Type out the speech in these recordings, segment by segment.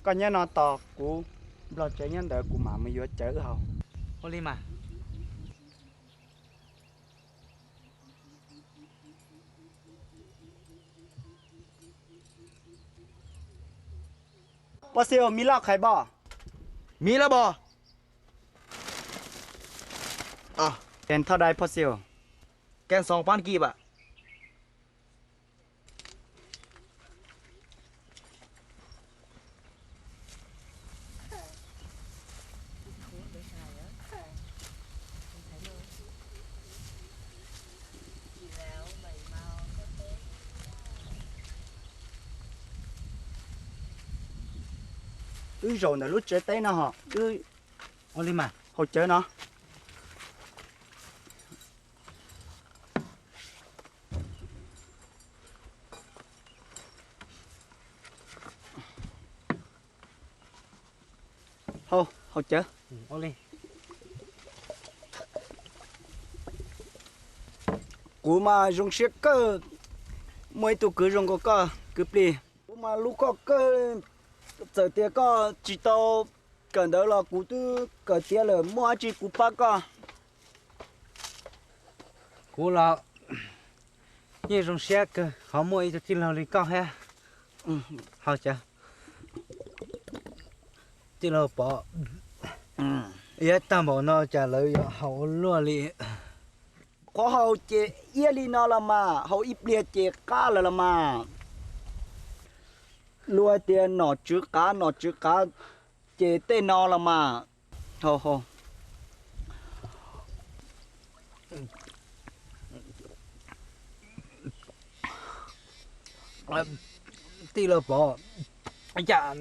Koj nyob no tos kuv, nplog tsev nyob ntawd kuv mam mus yuav cawv wb haus. Ua li mas. Pog Xiu, mi loj qhais pom? Mi loj pom. Ken thoj dai pog Xiu. Ken xoom pab kis pam. Wb zaum ntawm lub tsev teb no ho, wb ua li mas haus cawv no. Haus, haus cawv. Kuv mas zoo siab kawg, muaj ib tug kwv zoo nkaus koj kwv plig. Kuv mas hlub koj kawg, txawm tias koj tsis tau kawm ntawv los kuv twb kawm tiav lawm, muaj dab tsi kuv pab koj. Kuv los yeej zoo siab kawg qhov muaj ib tug tij laug li koj thiab. Haus cawv. Tij laug Pov, iab tag npaum no cas lawv yuav haus ua luaj li. Qhov haus ces iab li no los mas, haus ib pliag ces qab lawm los mas. Luag tias nom tswv qav, nom tswv qav ces tej no los mas. Tij laug Pov, cas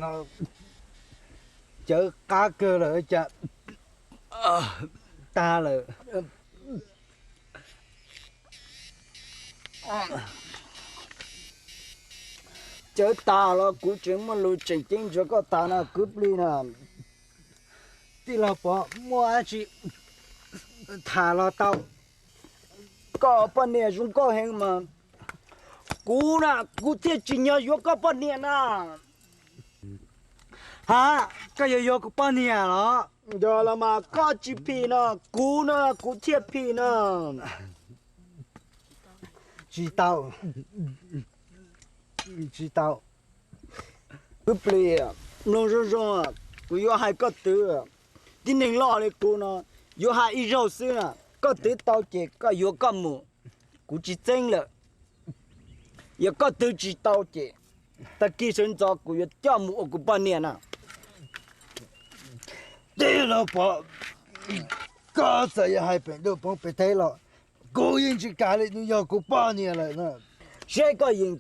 cawv qab kawg lawm cas tag lawm. Cawv tag los kuv tseem muaj lus tseem ceeb nrog koj tham no kwv plig na. Tij laug Pov, muaj dab tsi tham los tau. Koj poj niam zoo nkauj heev mas, kuv na kuv thiaj tsim nyog yuav koj poj niam na. Ha, koj yuav yuav kuv poj niam los? Yog los mas koj tsis phim no, kuv no kuv thiaj phim no. Tsis tau, tsis tau. Kwv plig, mloog zoo zoo, kuv yuav hais koj twv. Tib neeg loj li kuv no, yuav hais ib zaug xwb na. Koj twv tau ces koj yuav koj mus, kuv tsis txeeb lawm. Yog koj twv tsis tau ces tag kis sawv ntxov kuv yuav coj mus ua kuv poj niam na. Tij laug Pov, koj txawm yuav hais pem ntuj poob pem teb los kuv yeej tsis kam li, nws yog kuv poj niam lawm na. Seb koj yeem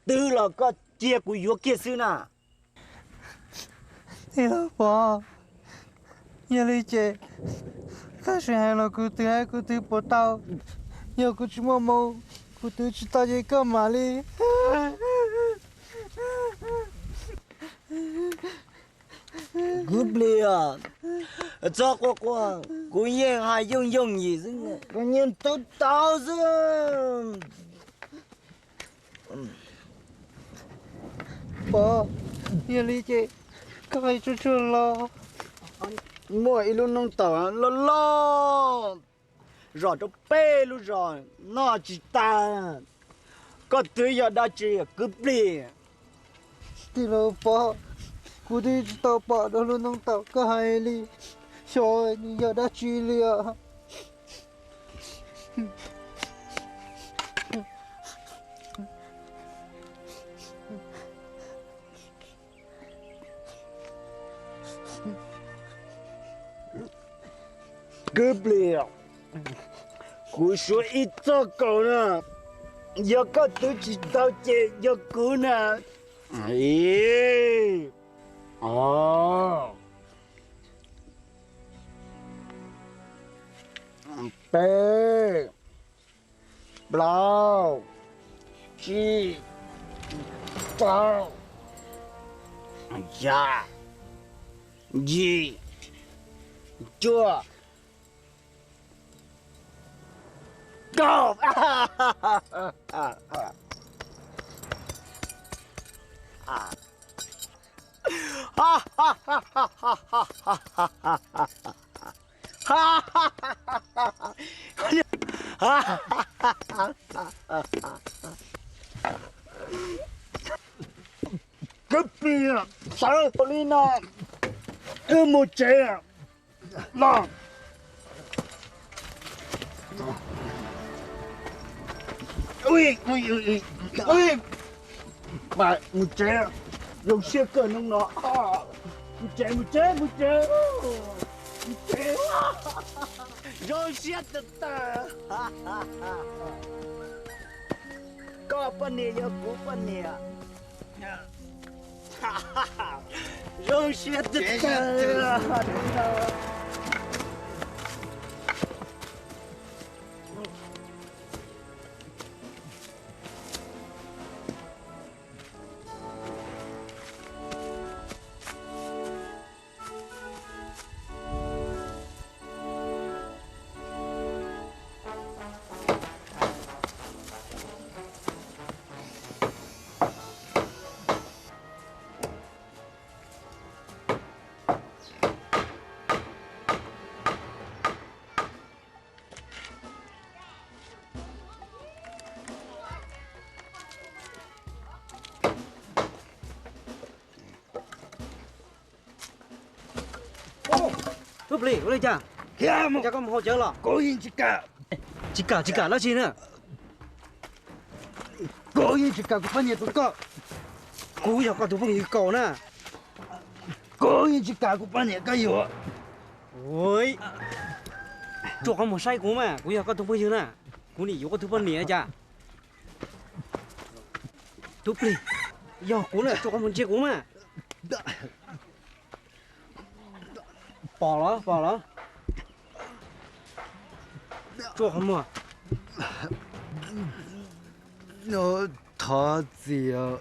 twv los koj cia kuv yuav kiag xwb na. Tij laug Pov, yog li ces koj sim hais los kuv twv, kuv twv puas tau? Yog kuv tsis muaj moo, kuv twv tsis tau ces koj mam li. Kwv plig, txhob quaj quaj, kuv yeej hais yooj yooj yim xwb, koj yeej twv tau xwb. Pov, yog li ces koj hais tsuag tsuag los. Muaj ib lub noob taum loj loj zom rau peb lub zos noj tsis tag. Koj twv yog dab tsi kwv plig? Tij laug Pov, kuv twb tsis tau pom dua lub noob taum koj hais li, xyov nws yog dab tsi li os. Kwv plig, kuv suav ib txoj kaum na, yog koj twv tsis tau ces yog kuv na. Peb, plaub, tsib, rau, xya, yim, cuaj, kaum. Kwv Plig, sawv li no, wb mus tsev los. Mus tsev, zoo siab kawg hnub no. Mus tsev, mus tsev, mus tsev, mus tsev. Zoo siab tag tag. Koj poj niam yog kuv poj niam. Zoo siab tag tag. Tub Plig, ua li cas? Cas koj mus haus cawv los? Kuv yeej tsis kam. Tsis kam, tsis kam dab tsi na? Kuv yeej tsis kam kuv poj niam tus koj. Kuv yog koj tus phooj ywg kaum na. Kuv yeej tsis kam kuv poj niam koj yuav. Tsuas qhov muag saib kuv mas, kuv yog koj tus phooj ywg na. Kuv nim yuav koj tus poj niam cas. Tub Plig, yog kuv na, tsuas qhov muag ntsia kuv mas. Pom los, pom los? Tsuas qhov muag. Thov txim.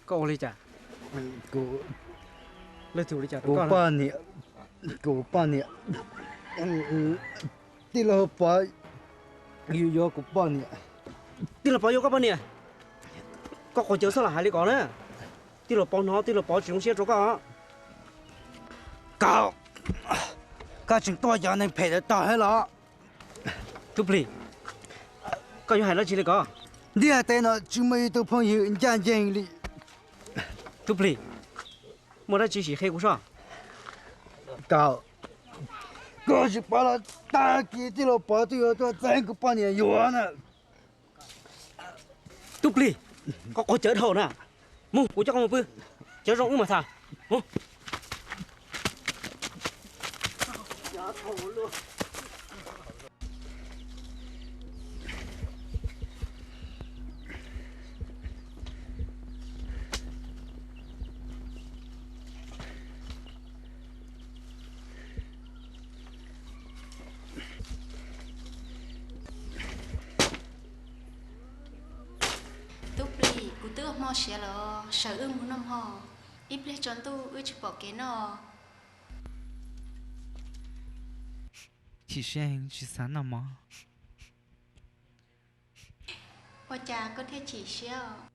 Koj ua li cas? Leej twg ua li cas rau koj? Kuv poj niam, kuv poj niam. Tij laug Pov yuav yuav kuv poj niam. Tij laug Pov yuav koj poj niam? Koj qaug cawv txhob lam hais li ko na. Tij laug Pov hnov tij laug Pov tsis zoo siab rau koj. Koj, koj tseem tuaj yog neeg phem tag tag thiab los? Tub Plig, koj yuav hais dab tsi li ko? Ntiaj teb no tsis muaj ib tug phooj ywg ncaj ncees li. Tub Plig, muaj dab tsi sim qhia kuv soj. Koj, koj tsis paub los tag kis tij laug Pov twb yuav tuaj txeeb kuv poj niam yuav na. Tub Plig, koj qaug cawv dhau na. Mus, kuv coj koj mus pw. Cawv zoo wb mam tham. Mus. Tub Plig, kuv twb ua hmo siav lawm, sawv wb mus noj hmo, ib pliag tsaus ntuj wb tsis pom kev noj. Chim siab heev tsis xav noj mov. Ua cas koj thiaj chim siab?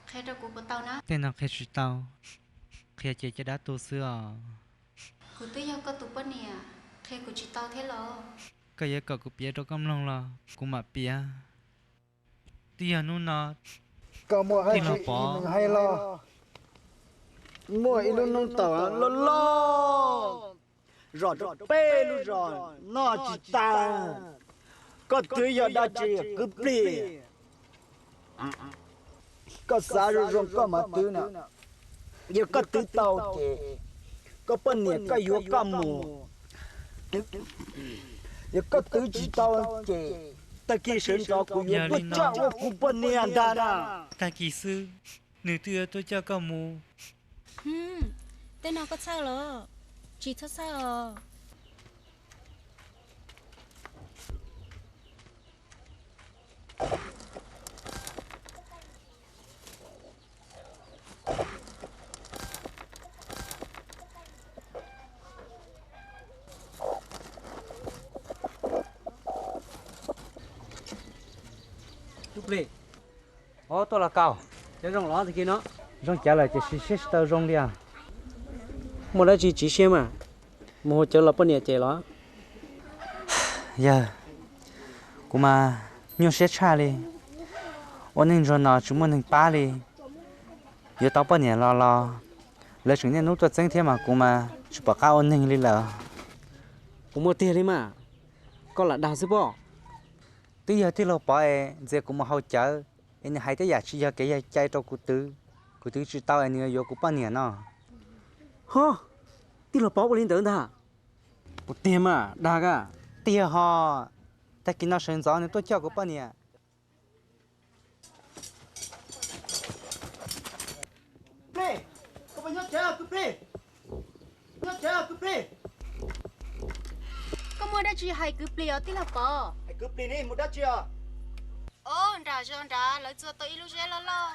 Qhia rau kuv puas tau na? Tej no qhia tsis tau, qhia ces caj dab tu xwb os. Kuv twb yog koj tus poj niam, qhia kuv tsis tau thiab los? Koj yuav kom kuv piav rau koj mloog los kuv mam piav. Twb yog hnub no, koj muaj dab tsi los pov, hais los. Muaj ib lub noob taum loj loj, zom rau peb lub zos, noj tsis tag. Koj twb yog dab tsi Kwv Plig? Koj xav zoo zoo koj mam twv na. Yog koj twv tau ces koj poj niam koj yuav koj mus. Yog koj twv tsis tau ces tag kis sawv ntxov kuv yuav tuaj coj ua kuv poj niam ntag na. Tag kis xwb, nws twb yuav tuaj coj koj mus. Tej no koj txhawj los? Tsis txhob txhawj os. Tub Plig, tuaj los kaus, cov zoo los tag kis no. Zoo cawv lawm ces siv siab tsis tau zoo li os. Muaj dab tsi tsis siab mas? Mus haus cawv los poj niam cem los? Yawg, kuv mas nyuaj siab tshaj li. Ua neej nrog no tsis muaj neeg pab li. Yuav tau poj niam los los lawv tseem niaj hnub tuaj txeeb thiab mas kuv mas tsis pom qab ua neeg li lawm. Puas muaj tiag li mas? Koj lam dag xwb pob. Twb yog tij laug Pov es ntxias kuv mus haus cawv, es nws hais tej yam tsis yog kev yog cai rau kuv twv, kuv twv tsis tau es nws yuav yuav kuv poj niam no. Ho, tij laug Pov ua li ntawd ntag. Puas tiag mas dag a? Tiag ho, tag kis no sawv ntxov nws tuaj coj kuv poj niam. Koj muaj dab tsi hais kwv plig os tij laug Pov? Kwv plig ne mus dab tsi os? Ob, nram zos nrad lawv txua tau ib lub zeb loj loj,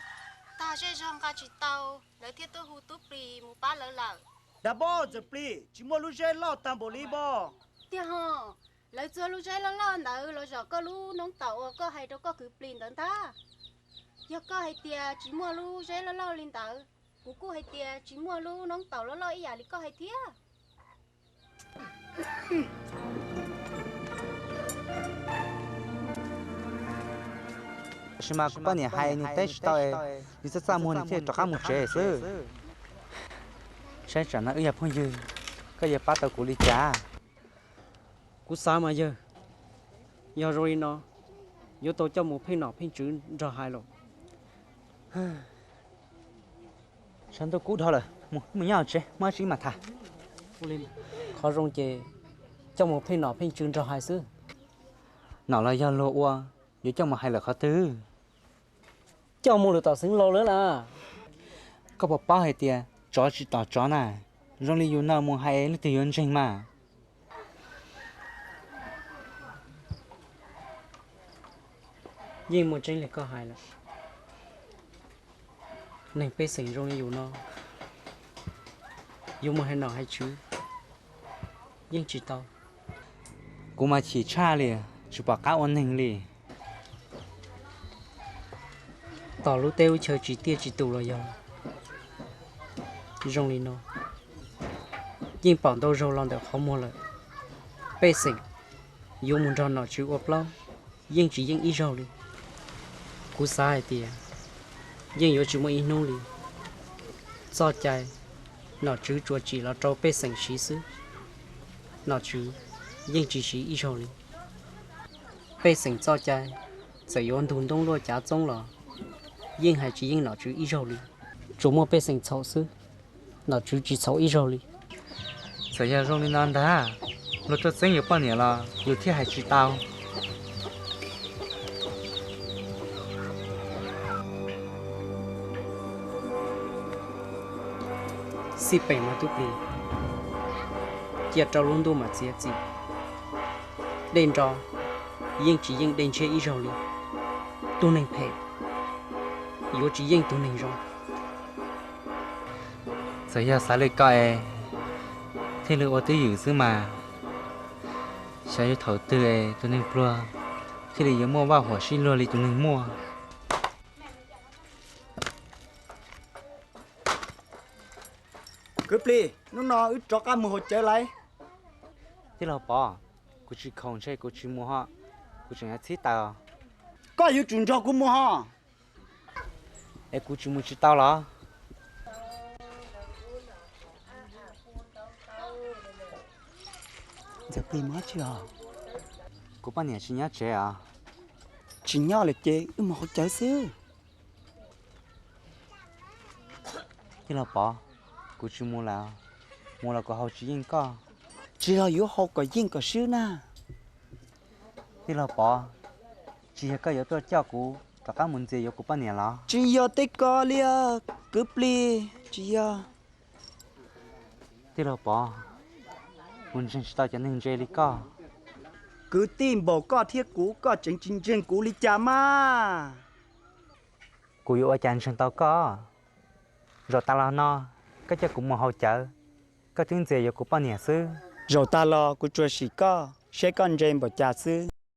tag zej zog nqa tsis tau, lawv thiaj tuaj hu tub plig mus pab lawv lawm. Dab pob, txawm plig tsis muaj lub zeb loj tag npaum li pob. Tiag ho, lawv txua lub zeb loj loj ntawd los zom koj lub noob taum uas koj hais rau koj kwv plig ntawd ntag. Yog koj hais tias tsis muaj lub zeb loj loj li ntawd, kuv kuj hais tias tsis muaj lub noob taum loj loj ib yam li koj hais thiab. Tab sis mas kuv poj niam hais nws teb tsis tau es, nws txaj txaj muag nws thiaj rov qab mus tsev xwb. Saib tsam no wb yog phooj ywg, koj yuav pab tau kuv li cas? Kuv xav mas yawg, yog zoo li no, yuav tau coj mus pheej nom pheej tswv nrog hais los. Sab ntuj kub dhau lawm, mus nyob tsev muaj dab tsi mam tham. Qhov zoo ces coj mus pheej nom pheej tswv nrog hais xwb. Nom los yog luag ua, yuav coj mus hais lawm qhov twg? Coj mus lwm tom xeev laus lawm lawm. Koj puas paub hais tias tsov tsis tom tsov na, zoo li yus no mus hais leej twg yuav ntseeg mas. Yeej muaj tseeb li koj hais lawm. Neeg pej xeem zoo li yus no, yuav mus hais nom hais tswv yeej tsis tau. Kuv mas chim tshaj li, tsis pom qab ua neeg li. Tom lub teb lub chaw tsis tiaj tsis tus los yog zoo li no, yeej pom ntau zaug los ntawm qhov muag lawm. Pej xeem yuav mus nrog nom tswv ua plaub yeej tsis yeej ib zaug li. Kuv xav hais tias yeej yuav tsis muaj ib hnub li, txoj cai nom tswv tsuas tsim los rau pej xeem siv xwb, nom tswv yeej tsis siv ib zaug li. Pej xeem txoj cai txawm yuav ntug ntoob luaj cav txoob los yeej hais tsis yeej nom tswv ib zaug li. Tsuas muaj pej xeem txhaum xwb, nom tswv tsis txhaum ib zaug li. Txawm yog zoo li no ntag, luag tuaj txeeb yus poj niam los yus thiaj hais tsis tau. Xij peem mas tub plig, cia rau lub ntuj mam txiav txim. Dej nro yeej tsis yeej dej ntshiab ib zaug li. Tus neeg phem yuav tsis yeej tus neeg zoo. Txawm yog xav li koj es thiaj li ua twj ywm xwb mas, xyov yuav thaum twg es tus neeg pluag thiaj li yuav muaj vaj huam sib luag li tus neeg muaj. Kwv plig, hnub no wb rov qab mus haus cawv lawm. Tij laug Pov, kuv tsis khoom ntshe kuv tsis mus ho, kuv tseem yuav txhib taws. Koj yuav tsum nrog kuv mus ho. Es kuv tsis mus tsis tau los? Ntxawm plig mus dab tsi os? Kuv poj niam tsis nyob tsev os. Tsis nyob lawm ces wb mus haus cawv xwb. Tij laug Pov, kuv tsis mus lawm, mus los kuv haus tsis yeej koj. Tsis yog yuav haus kom yeej kom swb na. Tij laug Pov, tsis yog koj yuav tuaj coj kuv rov qab mus ntxias yuav kuv poj niam los? Tsis yog tej ko li os kwv plig, tsis yog. Tij laug Pov, kuv ntseeg tsis tau cov neeg ntse li koj. Kwv tij npaum koj thiab kuv, koj tseem tsis ntseeg kuv li cas mas? Kuv yuav ua cas ntseeg tau koj? Zaum tas los no, koj coj kuv mus haus cawv, koj twb ntxias yuav kuv poj niam xwb. Zaum tas los kuv tsuas sim koj, saib koj ntse npaum cas xwb.